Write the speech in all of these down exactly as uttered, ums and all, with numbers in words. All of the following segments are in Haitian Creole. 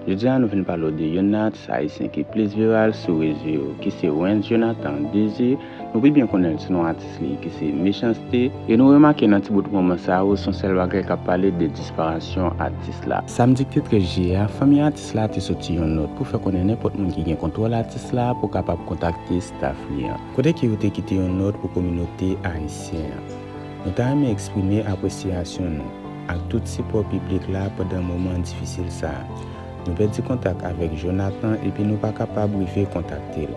Jodi a, nou vin pale w de youn nan atis ayisyen ki plis viral sou rezo yo, ki se Wens Jonathan Désir. Nou pi byen konnen l sou non atis li, ki se Mechanste. E nou remake nan ti bout moman sa yo, se yon sèl bagay k ap pale de disparasyon atis la. Samdi ki te trèz jiyè a, fanmi atis la te soti yon nòt pou fè konnen nenpòt moun ki gen kontwòl atis la pou kapab kontakte staf li an. Kote ke yo te kite yon nòt pou kominote ayisyen an. Nou ta renmen eksprime apresyasyon nou ak tout sipò piblik la pandan moman difisil sa a. Nou pèdi kontak avèk Jonathan epi nou pa kapab rive kontakte l.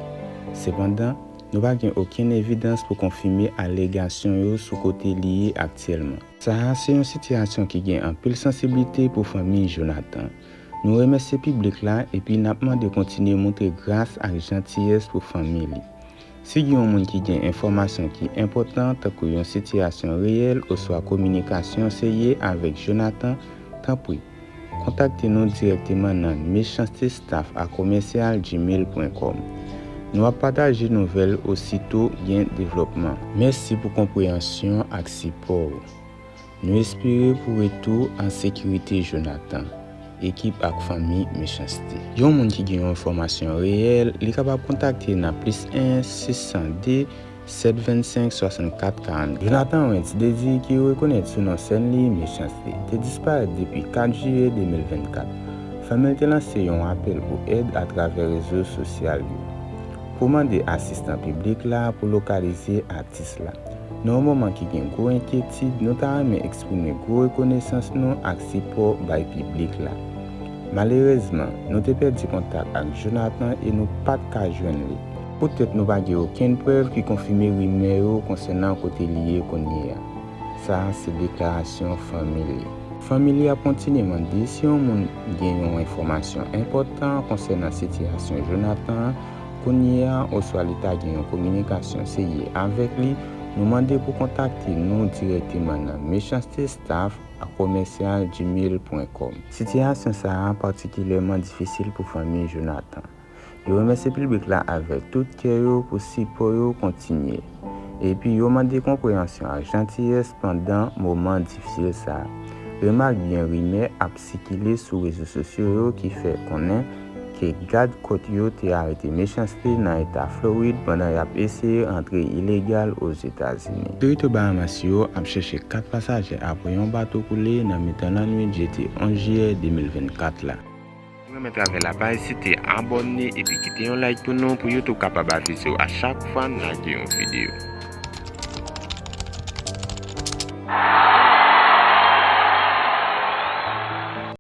Sepandan, nou pa gen okenn evidans pou konfime alegasyon yo sou kote li ye aktyèlman. Sa a se yon sitiyasyon ki gen anpil sansiblite pou fanmi Jonathan. Nou remèsye piblik la epi n ap mande kontinye montre gras ak jantiyès pou fanmi li. Si gen yon moun ki gen enfòmasyon ki enpòtan, tankou yon sitiyasyon reyèl oswa kominikasyon serye avèk Jonathan, tanpri, kontakte nou dirèkteman nan mechanste staff a commercial gmail point com. Nou ap pataje nouvèl osito gen devlòpman. Mèsi pou konpreyansyon ak sipò w. Nou espere pou retou an sekirite Jonathan, ekip ak fanmi Mechanste. Yon moun ki gen yon enfòmasyon reyèl, li kapab kontakte nan plis en sis san de sèt vennsenk swasannkat karannkat. Jonathan Wens Désir, ki yo rekonèt sou non sèn li Mechanste, te disparèt depi kat jiyè de mil vennkat. Fanmi l te lanse yon apèl pou èd atravè rezo sosyal yo pou mande asistans piblik la pou lokalize atis la. Nan yon moman ki gen gwo enkyetid, nou ta renmen eksprime gwo rekonesans nou ak sipò bay piblik la. Malerezman, nou te pèdi kontak ak Jonathan e nou pa t ka jwenn li. Poutèt nou pa gen okenn prèv ki konfime rimè yo konsènan kote li ye kounye a. Sa a se deklarasyon fanmi li. Fanmi li ap kontinye mande si yon moun gen yon enfòmasyon enpòtan konsènan sitiyasyon Jonathan an kounye a oswa li ta gen yon kominikasyon serye avèk li, nou mande pou kontakte nou dirèkteman nan mechanste staff a commercial gmail point com. Sitiyasyon sa a patikilyèman difisil pou fanmi Jonathan. Yo remèsye piblik la avèk tout kè yo pou sipò yo kontinye. Epi yo mande konpreyansyon ak jantiyès pandan moman difisil sa a. Remak byen rimè ap sikile sou rezo sosyo yo ki fè konnen ke gad kòt yo te arete Mechanste nan eta Florid pandan y ap eseye rantre ilegal Ozetazini. Otorite Bahamas yo ap chèche kat pasajè apre yon bato koule nan mitan lannwit jedi onz jiyè de mil vennkat la. Si w renmen travay la, pa ezite abòne epi kite yon like pou nou pou YouTube kapab avize w a chak fwa n lage yon videyo.